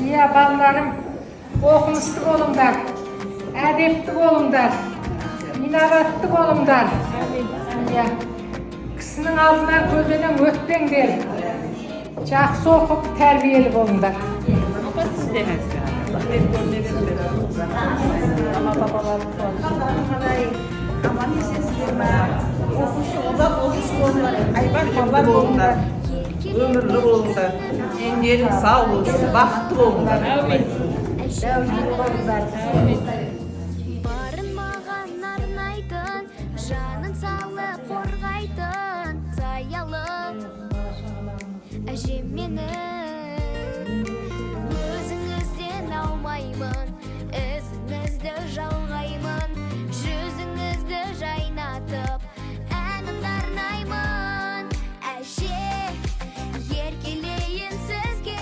Иә, балаларым, оқымысты болыңдар, әдепті болыңдар, инабатты болыңдар. Иә, кісінің алдынан көлденең өтпеңдер. Жақсы оқып, тәрбиелі болыңдар. Апа, сізде тілек көріне беріңдер. Мама, папалар. Қалай, аман есенсіздер ма? Оқушы ұлдар, оқушы болыңдар, айбар балалар болыңдар. Өмірлі болыңдар, дендерің сау болсын, бақытты болыңдар. Әумин. Дәулетті болыңдар. Әумин. Барын маған арнайтын, жанын салып қорғайтын саялы әжем менің. Өзіңізден аумаймын, ізіңізді жалғаймын, жүзіңізді жайнатып әнімді арнаймын. Әже, еркелейін сізге.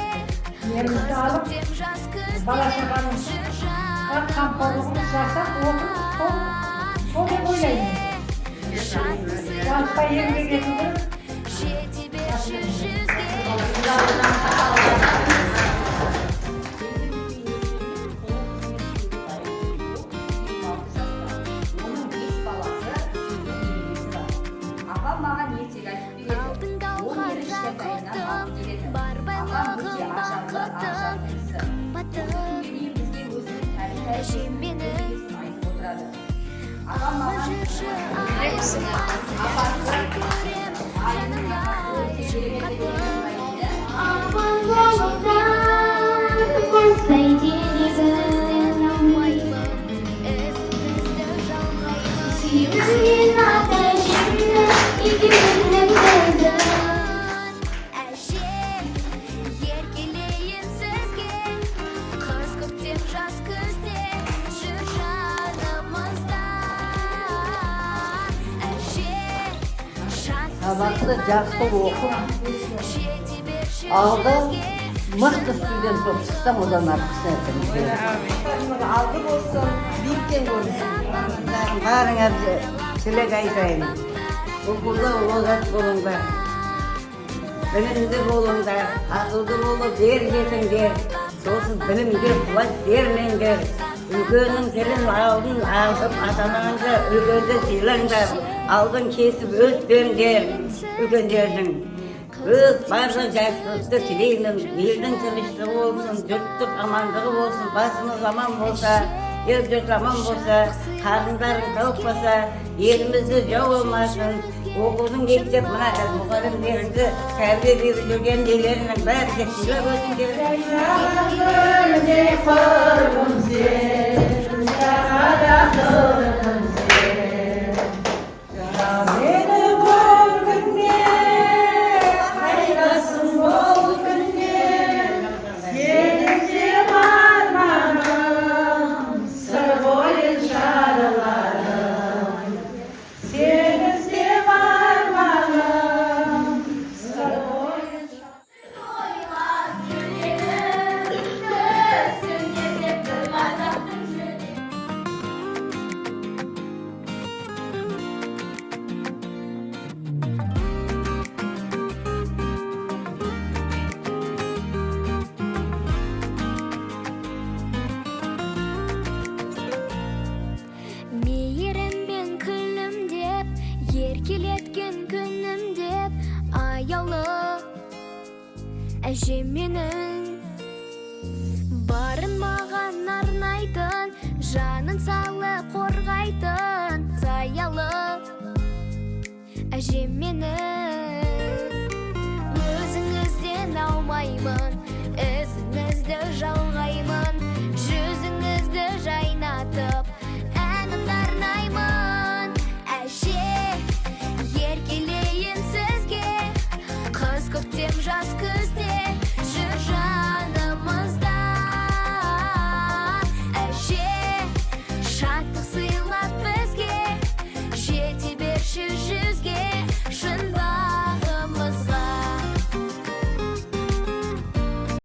Елімізді Қыз, алып, көктем, жаз, күзде бала шағаның жүр қамқорлығын жасап отырып, сол деп ойлаймын. Жалықпай еңбек ету керек. Жете берші жүзге. Оның бес баласы, сегіз немересі бар. Апам маған ертегі айтып береді. Алтын Ол гауһар мені кішкентайынан алып жақұтым, келеді. бар Апам өте байлығым, ажарлы, бақытым, ақжарқын кісі. қымбатым. Осы күнге дейін бізге өзінің тәлім Әжем тәрбиесін, менің. өнегесін айтып отырады. Апам Алма, маған жүрші, аясына жақсы көрем, жанымдай қатын. Аман болыңдар, мұздай Өзіңізден теңізім. аумаймын, ізіңізді жалғаймын. Сүйгізген ата әжемді, екеуіңнің қызын. Әже, еркелейін сізге. Қыз, көктем, жаз, күзде жүр жанымызда. Әже, Сабақты жақсы оқып, жете берші алда жүзге. мықты студент болып шықсам, одан артық нәрсе. Алды болсын, биіктен көрінсін. Бәріңе тілек айтайын. Оқуда озат болыңдар. Білімді болыңдар, ақылды болып ер жетіңдер. Сосын білімге құлаш бермеңдер. Үлкеннің тілін алдын алып, ата анаңды, үлкенді сыйлаңдар. Алдын кесіп өтпеңдер үлкендердің. Өз барлық жақсылықты тілеймін. Елдің тыныштығы болсын, жұрттық амандығы болсын, басымыз аман болса, ел жұрт аман болса, қарындарың тоқ болса, елімізді жау болмасын. Оқудың мектеп мына мұғалімдеріңді тәрбие беріп жүрген нелерінің бәрі де сыйлап өтіңдер. Құрбым сен, сағада қызым сен. Мені бұл күнде, қайдасың бұл күнде? Сенің де арманым, Сыр бойын шарладым. Сені іздеп арманым, Сыр бойын. Ойлап жүрегім түсіңде деп бір қазақтың жүні. Мейіріммен күлімдеп, еркелеткен күнім деп, аяулы әжем менің. Барын маған арнайтын, жанын салып қорғайтын саялы әжем менің.